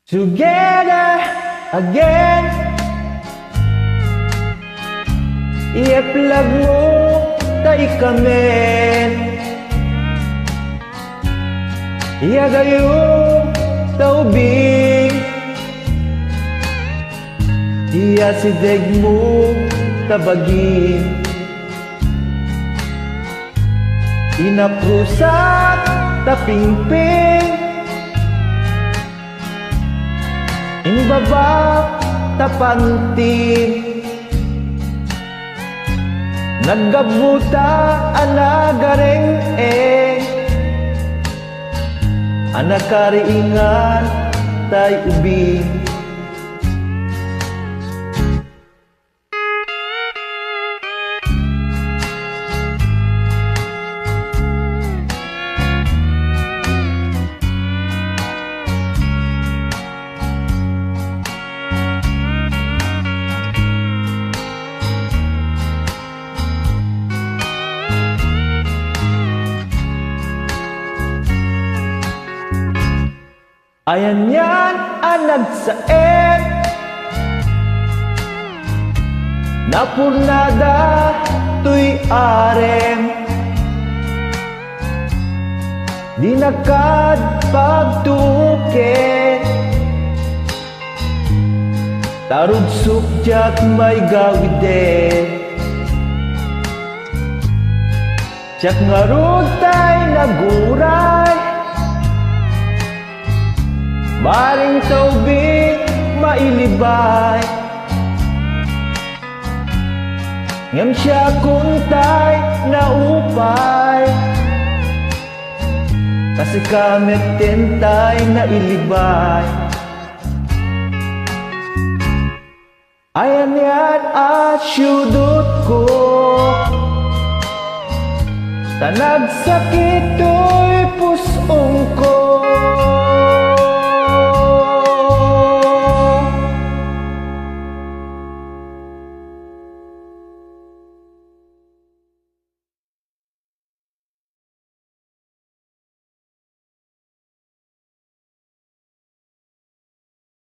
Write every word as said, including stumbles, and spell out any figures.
Together again. Iyaplagmo ta ikamen. Iyagayo ta ubing. Iyasidegmo ta bagim. Inaprusak ta pingping. Imbabak ta pantim. Naggapu ta a nagareng-eng. A nakariingan tay ubing. Ayan yan a nagsaem, napurnada toy arem. Di nakad pagtuken, tarudsok diak maigawiden. Diak ngarud tay naguray, bareng ta ubing mailibay. Ngem siakon tay naupay, ta sika metten tay nailibay. Ayan yan a siyudotko, ta nagsakit toy